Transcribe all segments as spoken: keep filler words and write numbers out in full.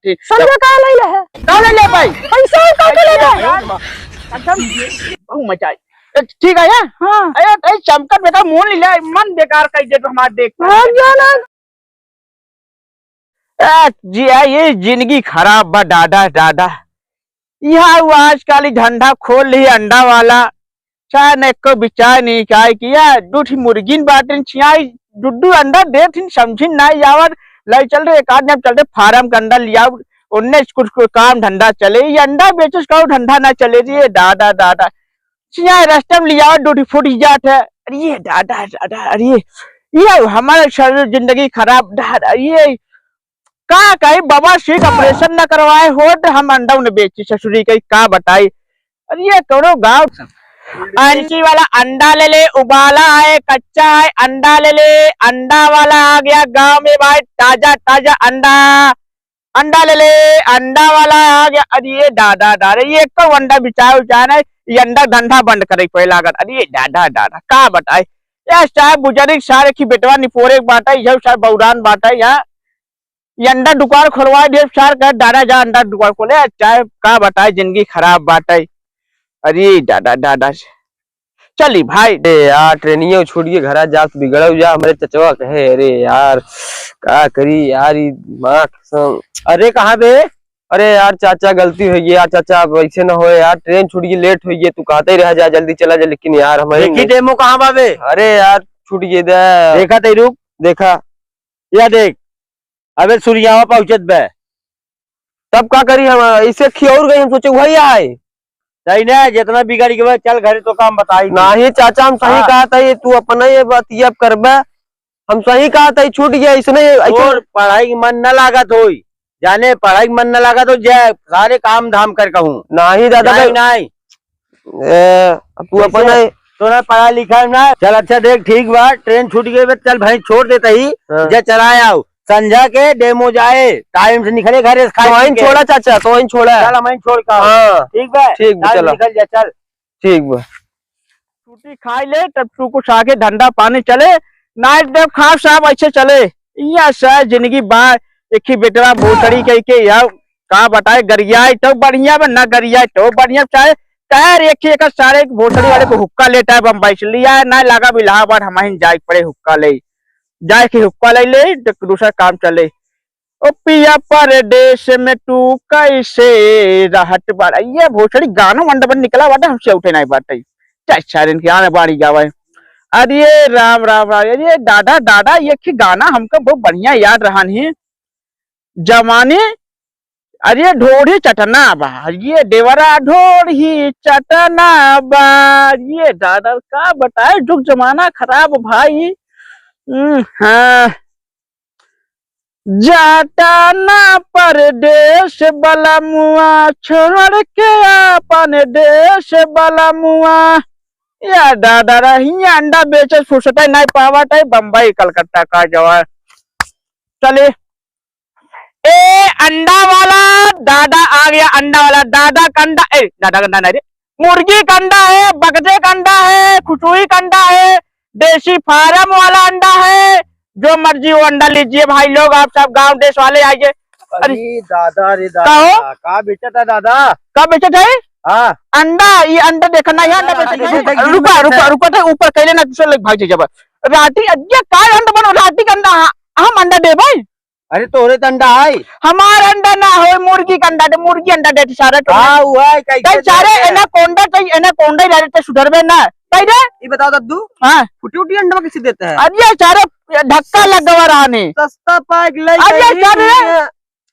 थे। समझा का ले ले है? का ले ले भाई? पैसा का के ले ले? यार, एकदम बहुत मजा आई। ए, ठीक है यार। हाँ। अरे, ए, चमकत बेटा, मुंह ले ले, मन बेकार कर दे तो हमार देख। हाँ, जाना। ए, जी, आ, ये जिंदगी खराब बा, दादा, दादा। यहाँ वो आजकल ही धंधा खोल ली अंडा वाला, चाहे न एको बिचार नहीं, काहे कि या दू ठी मुर्गीन बाटिन, चियाई दू दू अंडा देत हिन, समझिन नाई आवत, लाई चल रे, एक आध जन चल रे, फार्म के अंडा लियाऊ, उन्ने से कुछ कोई काम धंधा चले, ये अंडा बेचस का धंधा ना चले रे, दादा, दादा। चियाई रस्ते में लियावत, दू ठी फूट जात है, अरे ये दादा, दादा, अरे ये हमारे शरीर जिंदगी खराब, दादा, ये का कही, बाबा सीट ऑपरेशन न करवाए होत, हम अंडा न बेची, ससुरी कही का बताई। अरे ये कौनो गाँव, अंची वाला अंडा ले ले, उबाला है, कच्चा है, अंडा ले ले, अंडा वाला आ गया गाँव में भाई, ताजा ताजा अंडा, अंडा ले ले, अंडा वाला आ गया। अरे ये दादा दादा, ये एक अंडा बिचाए उचाए नहीं, ये अंडा धंधा बंद करे पहला अगर। अरे ये दादा दादा, का बताए, ये साहब बुजुर्ग सारे की बेटवा निपोरे बाटा, ये साहब बौरान बाटा यहाँ, ये अंडा दुकान खोलवा दे, सार कहे, "दादा जा अंडा दुकान खोले, चाहे का बताए, जिंदगी खराब बाटे।" अरे दादा, दादा। चली भाई। ए यार, ट्रेनियो छूट गई, घरा जात बिगड़ल जा, हमरे चचवा कहे, अरे यार, का करी यार, ई दिमाग से। अरे कहाँ बे? अरे यार चाचा, गलती हो गई यार चाचा, अब ऐसे ना होए यार, ट्रेन छूट गई, लेट हो गई, तू कहते ही रह जा, जल्दी चला जा, लेकिन यार हमारे देखी नहीं। डेमो कहाँ बा बे? अरे यार, छूट गई दे। देखा तई रुक। देखा। या देख, अबे सुरियावा पहुंचत बे। तब का करी हम, इसे खियाउर गई, हम सोचे वही आए। सही ना, जितना बिगड़ गए, चल घरे तो काम बताई। नहीं चाचा, हम सही हाँ। कहा था, ये तू अपना ये बात ये अब करबे। हम सही कहा था, ये छूट गया, इसने ये ऐसे और पढ़ाई की मन न लागत होई, जाने पढ़ाई की मन न लागत हो, जा सारे काम धाम कर कहूँ। नहीं दादा नहीं, भाई। नहीं। ए, अब तू कैसे? अपन है। तोरा पढ़ा लिखा है ना? चल अच्छा देख, ठीक बा, ट्रेन छूट गई बा, चल भाई छोड़ देता ही, हाँ। जा चला आओ, संझा के डेमो जाए, टाइम से निकले घर से खाए तो वहीं पी के। छोड़ा चाचा, तो वहीं छोड़ा। चल हम वहीं छोड़ का। हाँ। ठीक बा? ठीक बा, चल चला। निकल जा, चल। ठीक बा। छुट्टी खाई ले, तब तू कुछ आगे धंधा पानी चले, नाइट जब खाब साहब ऐसे चले। इया सा जिंदगी बा, एक ही बेटवा भोसड़ी कह के यार, का बताए, गरियाए तो बढ़िया बा, ना गरियाए तो बढ़िया, चाहे टायर एक ही एक सारे भोसड़ी वाले को हुक्का लेटा है बम्बई से, लिया है, ना लगा इलाहाबाद, हम ही जाए पड़े हुक्का ले, जाए के हुक्का ले ले, तो दूसरा काम चले। ओ पिया परदेश में तू कैसे रहत बाड़ा। ये भोसड़ी गाना वंडा बन निकला बाटे, हमसे उठे नहीं बाटे। चाहे सारे इनके आने बाड़ी गावे। अरे राम, राम, राम। अरे दादा, दादा, ये की गाना हमको बहुत बढ़िया याद रहन ही। जवानी, अरे ढोढ़ी चटना बा, ये देवरा ढोढ़ी चटना बा। ये दादा का बताए, जुग जमाना खराब भाई। हम्म, हाँ। जाता ना परदेश बलमुआ, छोड़ के आपन देश बलमुआ। या दादा रही अंडा बेचे फुर्सत नहीं पावत है, बम्बई कलकत्ता का जवा। चले, ए अंडा वाला दादा आ गया, अंडा वाला दादा का अंडा, ए दादा का अंडा नहीं रे, मुर्गी का अंडा है, बगदे का अंडा है, खुसुई का अंडा है, देसी फार्म वाला अंडा है, जो मर्जी वो अंडा लीजिए भाई लोग, आप सब गांव देश वाले आइए। अरे अरे दादा, अरे का हो? दादा, का बेचत है दादा? का बेचत है? हाँ। अंडा, ये अंडा देखना है, अंडा अंडा बेचत है। देखिए, देखिए, रुका, देखिए। रुका, रुका, तो ऊपर कहले ना, दूसरे लोग भाग जाए जब। राती, अज्ञा का अंडा बनो, राती का अंडा, हाँ, हम अंडा दे भाई। अरे तोहरे त अंडा है। हमार अंडा ना होए, मुर्गी का अंडा दे, मुर्गी अंडा दे सारे तो। हाँ, वो है, कैसे कई सारे देते हैं? एनाकोंडा चाहिए, एनाकोंडा ही रहते सुधरबे ना। कई रे? ये बताओ दद्दू। हाँ। फुटी उटी अंडा कैसे देता है? अरे ये सारे धक्का लग गवा रहा ने। सस्ता पाइक ले अरे गई सारे। नहीं है।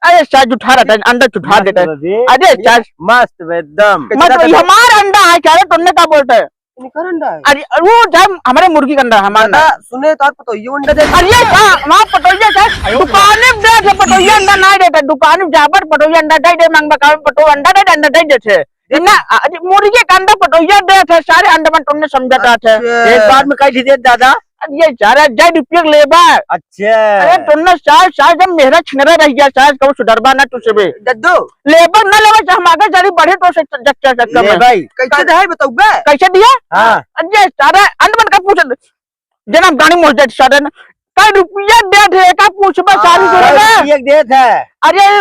अरे सारे उठा रहा था, अंडा उठा मस्त देता है। बा बे। अरे सारे। मस्त बा एकदम। मत ये हमार अंडा है, सारे तुमने का बोलता है? इनकर अंडा है? अरे, वो जाए हमारे मुर्गी का अंडा, हमार ना। दादा, सुने तो आप पतोहियो अंडा दे। अरे, का, वहाँ पतोहिया का? दुकाने में दे दे, पतोहिया अंडा ना देता, दुकान में जाबर पतोहिया अंडा दे दे, मांगबा का पतोहिया अंडा दे दे, अंडा दे देते। ना, अरे, मुर्गी का अंडा पतोहिया देते, सारे अंडा में तुमने समझा था। अच्छा। एक बार में कह दीजिए दादा। अरे, ये सारा जय रुपये लेबा। अच्छा। अरे, तुमने सार, सार जब मेहरा छिनरा रह गया, सार कब सुधरबा ना तुझसे बे। दद्दू। लेबर ना लेबा, चाहे हम आगे चली बढ़े तो से चक्कर, चक्कर ले में। भाई। कैसे दे है बताऊ बे? कैसे दिया? हाँ। अरे सारे अंड बन का पूछ, जना गाड़ी मोड़ दे सारे न। कई रुपया दे थे, का पूछबा हाँ, सारी जोड़े ना? एक दे थे। अरे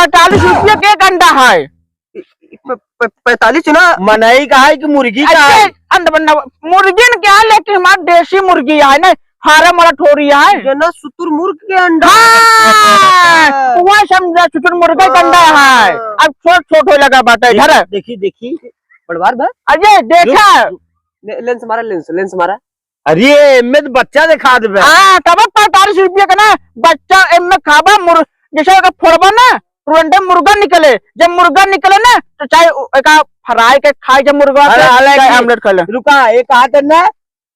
पैंतालीस रुपया के एक अंडा है। प-, प-, पैंतालीस ना? मनई का है कि मुर्गी का है? अंडा बंडा मुर्गी न क्या, लेकिन हमार देसी मुर्गी है ना, फार्म वाला थोड़ी है। जना शुतुरमुर्ग के अंडा। हाँ, वह समझा शुतुरमुर्ग के अंडा है। हाँ। अब छोट छोट हो लगा बाटे। देखी, धर। देखी, देखी, बड़वार बा। अरे देखा। ले-, लेंस मारा, लेंस, लेंस मारा। अरे, एमे तो बच्चा दिखा देबे। हाँ, तब पैंतालीस रुपया का ना बच्चा एमे खाबा मुर-, जैसे ओके फोड़बा ना, तुरंते मुर्गा निकले। जब मुर्गा निकले ना, तो चाहे उ-, एका फ्राई के खाए, जब मुर्गा अरे, के, हालांकि चाहे ऑमलेट खा ले। रुका, एक हाथ है ना,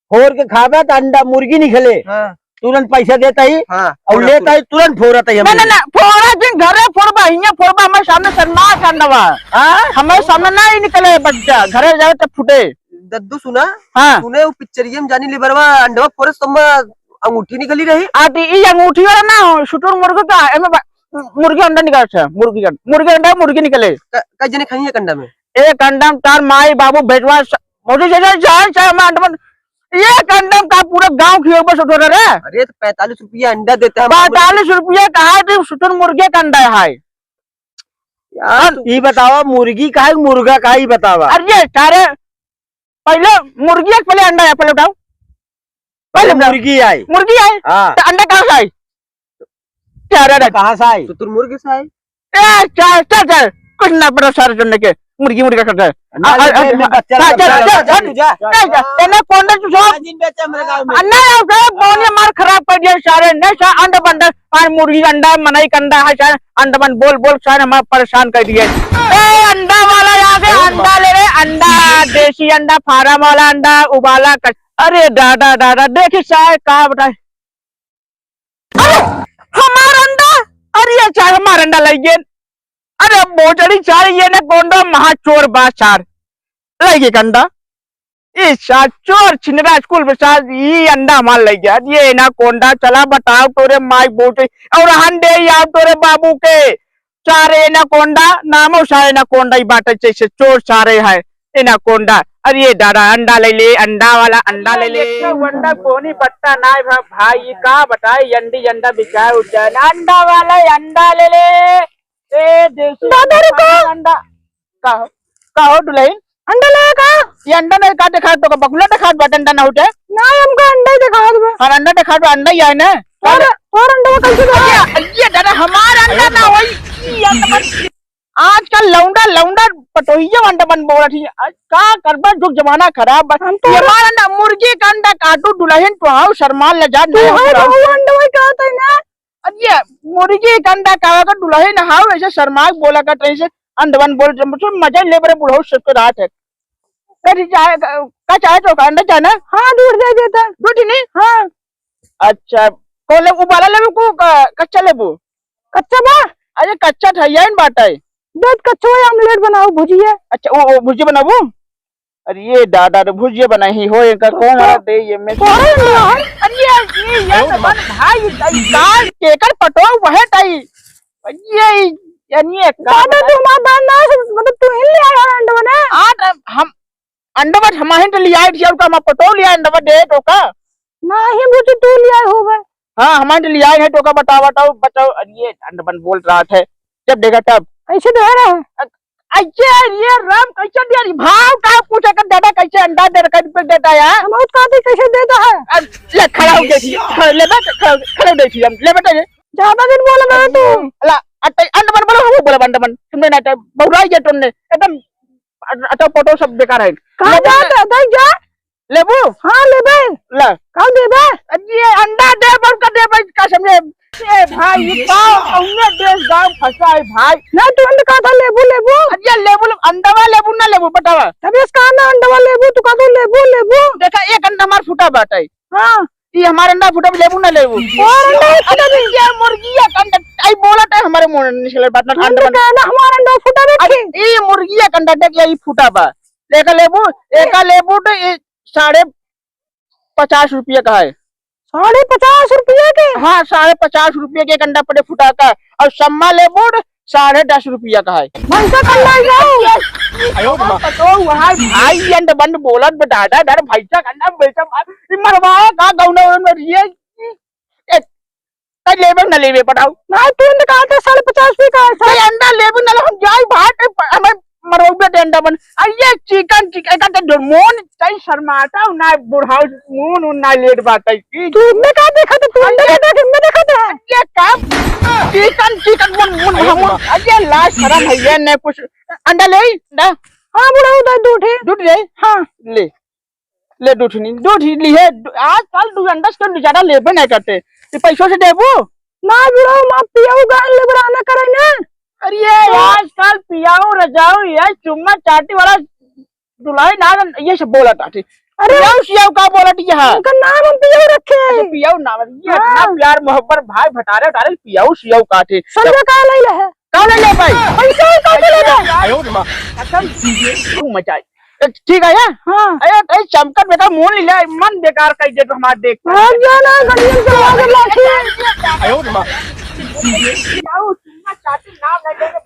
फोड़ के खाबे तो अंडा मुर्गी निकले। हाँ। तुरंत पैसा देता ही, हाँ, और फोड़ा, लेता फोड़ा। ही, तुरंत फोड़ता ही हम ना, ना, लोग। ना, फोड़ा जिन घरे फोड़बा, हियाँ फोड़बा, हमारे सामने शर्मा के अंडवा। हाँ? हमारे सामने ना ही निकले बच्चा, घरे जावे तो फूटे। दद्दू सुना? हाँ। तूने वो पिक्चरिया में जानी लिबरवा अंडवा फोड़े समय अंगूठी निकली रही? आ, तो ई अंगूठी वाला ना हो, शुतुरमुर्ग का, एमे बा-, मुर्गी अंडा निकाल छे, मुर्गी अंडा, मुर्गी अंडा, मुर्गी निकले। क-, कई जने खाई है अंडा में? एक अंडा में तार माई, बाबू, बेटवा, स-, भौजी, चाहे, चाहे, चाहे, मैं अंडा में, एक अंडा में का पूरा गाँव खियो बस उठो रे। अरे, तो पैंतालीस रुपया अंडा देता है, पैंतालीस रुपया का है, तो शुतुरमुर्गे का अंडा है। यार, ई बतावा, मुर्गी का है, मुर्गा का है, ई बतावा। अरे, सारे पहले मुर्गी है, पहले अंडा है, पहले उठाओ। पहले पहले उठाओ। मुर्गी आई। मुर्गी आई? हाँ। तो अंडा कहाँ से आई? क्या रे, रे? कहाँ से आई? शुतुरमुर्ग से आई। ए, चल, चल, चल। कुछ ना पता सारे जन्ने के। मुर्गी, मुर्गा करता है। ना, आ, आ, ले, आ, ले, आ, बच्चा, जा, जा, बच्चा, जा, जा, जा, जा, जा, जा। जा, जा। एने कौन है तू सब? जिन बेचे हमरे गाँव में। आ, नहीं, आ, सारे बोनिया मार खराब कर दिया सारे। नहीं, सारे अंडा बंडा, सारे मुर्गी अंडा, मनई का अंडा है, सारे अंडा बन बोल, बोल, सारे हमारे परेशान कर दिए। ए, अंडा वाला यहाँ से अंडा ले ले, अंडा, देसी अंडा, फार्म वाला अंडा, उबाला कर। अरे दादा, दादा, देखी सारे का बताए। अरे, हमार अंडा, अरे, ये चार हमार अंडा लइ गेन। अरे, बोचड़ी चार, ये एनाकोंडा महाचोर बा चार। लइ गे अंडा। ई सार चोर छिनरा स्कूल में सार, ई अंडा हमार लइ गया। ये एनाकोंडा, चला बताओ तोरे माई बोचड़ी। और हन दे आओ तोरे बाबू के। सारे एनाकोंडा, नामो सारे एनाकोंडा ही बाटे, जैसे चोर सारे है, एनाकोंडा। अरे ये दादा, अंडा ले ले, अंडा वाला, अंडा ले ले। एक ठो अंडा कोनी पत्ता नाय भा-, भाई, ये का बताए, अंडी अंडा बिकाए उठ जाए ना, अंडा वाला अंडा ले ले। ए, देसी दादा, रुको। अंडा। का हो? का हो, दुलहिन? अंडा लाया का? ये अंडा नहीं का देखात, तो का बकुला देखात बा, अंडा ना उठे? ना, हमका अंडा ही देखात बा। हाँ, अंडा देखात बा, अंडा ही है ना? और, और अंडा कैसे देखात? अरे, ये दादा, हमार अंडा ना होई। ये अंडा बन-, आजकल लौंडा, लौंडा पटोहिया अंडा बन बोलत ही। आज का करबा, जुग जमाना खराब बा। हम तो ये हमार अंडा, मुर्गी का अंडा काटू, दुलहिन तो आओ, शर्मा ले जा, तू नहीं है, बुलाओ। तो वो अंडा वही कहत है ना? अब ये मुर्गी का अंडा खावा का दुलहिन हाव, ऐसे शर्मा के बोला का, तो ऐसे अंडवन बोल, जब तो मजा ले बरे बुढ़ऊ सबके रात है। कभी चाहे, का चाहे तो का अंडा चाहे ना? हाँ, दूध दे देता। दूध नहीं? हाँ। अच्छा, कौन लेबू, उबाला लेबू को क-, कच्चा लेबू? कच्चा बा? अरे कच्चा ठहिया इन बाटा है। दूध कच्चा है, ऑमलेट बनाओ, भुजिया। अच्छा, वो, वो भुजिया बनाबू? अरे ये दादा रे, भुजिया बनाई हो, इनका कौन वाला दे ये में? तोरे अंडा है? अरे ये, ये, ये अरे तो बन भाई, ई दाल केकर पटो वह ताई। अरे ये, यानी ये का दादा, बता? तू हमार बात ना सुन, मतलब तू ही ले आया अंडवा ना? आ, त हम अंडवा हम ही तो ले आए थे, और का हम पटो ले आए अंडवा दे तो का? ना ही मुझे तू ले आए हो बे। हाँ, हम ही तो ले आए हैं तो का बताओ, बताओ, बताओ। अरे ये अंडवन बोल रहा था, जब देखा तब। कैसे दे रहा है? अ-, अरे ये राम, कैसे दिया रे? भाव का पूछे कर दादा, कैसे अंडा दे रखा है, देता है? हम और कहते कैसे देता है? अब ले खड़ा हो गया थी। हाँ, ले बैठ, खड़ा हो, खड़ा हो गई थी हम। ले बैठ, ले। ज्यादा दिन बोला ना तू। ला, अटे, अंड बन बोलो, वो बोला अंड बन। तुमने ना टाइम बहुराई गया तुमने। एकदम अट-, अटो पटो सब बेकार है। कहाँ ले जा, बैठ। दे, दे जा। लेबू? हाँ, लेबे। ला। का देबे? अब ये अंडा दे, बन कर दे भाई, कसम से। ए भाई, ये गाँव, कौने देश गाँव फंसा है भाई? ना, तू अंडा कहा था, लेबू, लेबू। अब ये लेबू, लेबू, अंडवा लेबू ना लेबू, बतावा। तब इसका ना अंडवा लेबू, तू कहा था, लेबू, लेबू। देखा, एक अंडा हमार फूटा बाटे। हाँ। ये हमार अंडा फूटा, लेबू ना लेबू। और अंडा फूटा भी। ये मुर्गिया का अंडा, आई बोला था हमारे मुंह निकले बात ना, अंडा अंडा बन- का ना, हमार अंडा फूटा भी अरे, ठीक। ये मुर्गिया का अंडा देख, ये फूटा बा। देखा लेबू, एका लेबू तो ये साढ़े पचास रुपया का है। साढ़े पचास रुपया के? हाँ, साढ़े पचास रुपया के एक अंडा पड़े फुटा का। और सम्मा लेबू साढ़े दस रुपया का है। भैंसा कल ले जाओ। आयो बाबा। तो वहाँ भाई अंड बंड बोलत बे दादा, डर भैंसा का अंडा बेचा मार। ई मरवाओ का गौना में ये, ये, तै लेबे न लेबे बताओ। नहीं, तू इनका कहते साढ़े पचास भी का है, नहीं, अंडा लेबे न ले, हम जाई भाई, तै प-, हमें मरौबे दे अंडा बन। आ ये चिकन, चिकन, एका तो जो मोन, तै शर्माता हूँ ना, बुढ़ाऊ मोन, उन ना लेट बात है की। तू इनमें का देखा था, तू अंडा का देख, इनमें देखा था। ये काम, चिकन, चिकन, मोन, मोन, हम, ये लाज शरम है, ये नहीं कुछ। अंडा ले, अंडा। हाँ, बुढ़ाऊ, दे, दू ठे। दू ठे? हाँ। ले। ले दू ठिनी, दू ठिनी है, दू-, आजकल दू अंडा से दू ज्यादा लेबे नहीं करते। ये पैसों से देबो? ना बुढ़ाऊ, माँ पियाऊ गान ले बराना करे ना। अरे ये आजकल पियाऊ रजाऊ, ये चुम्मा चाटी वाला दुल्हन ना, ये सब बोला था, ठीक। अरे पियाऊ सियाऊ का बोला थी यहाँ? उनका नाम हम पियाऊ रखे हैं। अच्छा, पियाऊ नाम है। ये इतना हाँ। प्यार मोहब्बत भाई भटारे उटारे पियाऊ सियाऊ का थे। समझा का ले ले है? का ले ले भाई? पैसा ही का ले ले? अच्छा, तू मचाई। ए, ठीक है, या? हाँ। अरे, ए, चमकत बेटा, मुंह ले ले, मन बेकार कर दे तो हमार देख। हाँ, जो ना, गलियन चलवा दे, लाठी। आयो रे माँ। जाओ, चुम्मा चाटी ना ले ले,